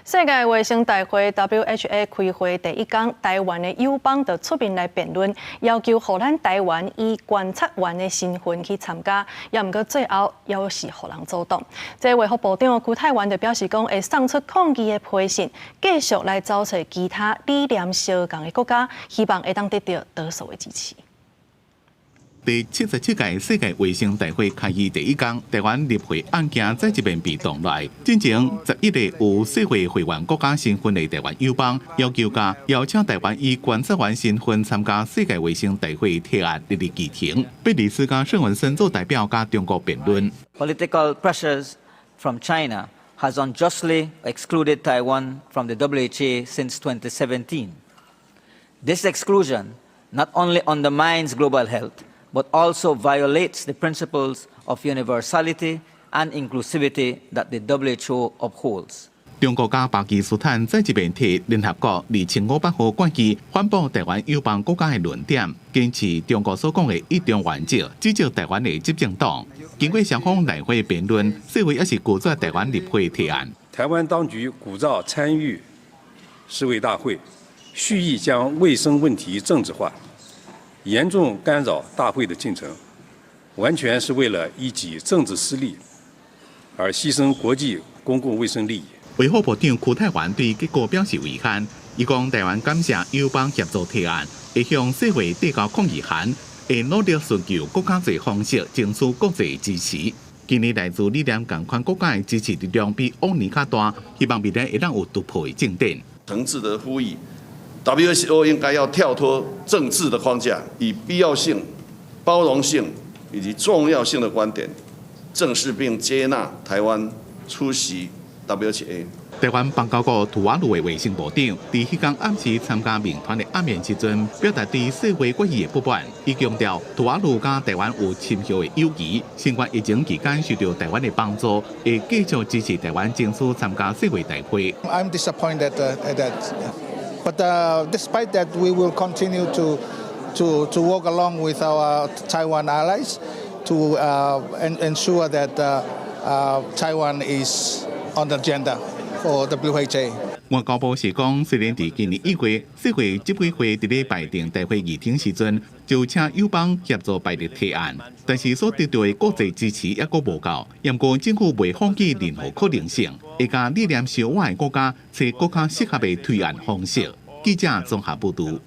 世界衛生大會 WHA 開會第一工，台灣的友邦就出面來辯論，要求予咱台灣以觀察員的身份去參加，也毋過最後猶是予人阻擋。這衛福部長邱泰源就表示講，會送出抗議的批信，繼續來走揣其他理念相仝的國家，希望會當得著多數的支持。第77屆世界衛生大會開議第一工，台灣入會案件再一遍被擋來。進前11個有世衛會員國家身份的台灣友邦，要求共邀請台灣以觀察員身份參加世界衛生大會提案列入議程。貝里斯佮聖文森做代表佮中國辯論。 Political pressures from China has unjustly excluded Taiwan from the WHA since 2017. This exclusion not only undermines global health, but also violates the principles of universality and inclusivity that the WHO upholds. 中國佮巴基斯坦再一遍提聯合國2500號決議反駁台灣友邦國家的論點，堅持中國所講的一中原則，指責台灣的執政黨。經過雙方來回辯論，世衛猶是拒絕台灣入會提案。台灣當局鼓噪參與世衛大會，蓄意將衛生問題政治化，嚴重干擾大會的進程，完全是為了一己政治私利，而犧牲國際公共衛生利益。衛福部長邱泰源對結果表示遺憾，伊講台灣感謝友邦協助提案，會向世衛遞交抗議函，會努力尋求閣較濟方式爭取國際支持。今年來自理念仝款國家的支持力量比往年較大，希望未來會當有突破的進展。誠摯的呼籲，WHO 應該要跳脫政治的框架，以必要性、包容性以及重要性的觀點，正視並接納台灣出席 WHA。台灣邦交國吐瓦魯的衛生部長，佇彼工暗時參加民團的暗宴時陣，表達對世衛決議的不滿。伊強調，吐瓦魯佮台灣有深厚的友誼，新冠疫情期間受著台灣的幫助，會繼續支持台灣爭取參加世衛大會。 I'm disappointed at that, but despite that, we will continue to work along with our Taiwan allies to ensure that Taiwan is on the agenda for WHA. 外交部是講，雖然佇今年1月，世衛執委會佇咧排定大會議程時陣，就請友邦協助排列提案，但是所得著的國際支持猶閣無夠。毋過政府袂放棄任何可能性，會佮理念相倚的國家揣閣較適合的推案方式。記者綜合報導。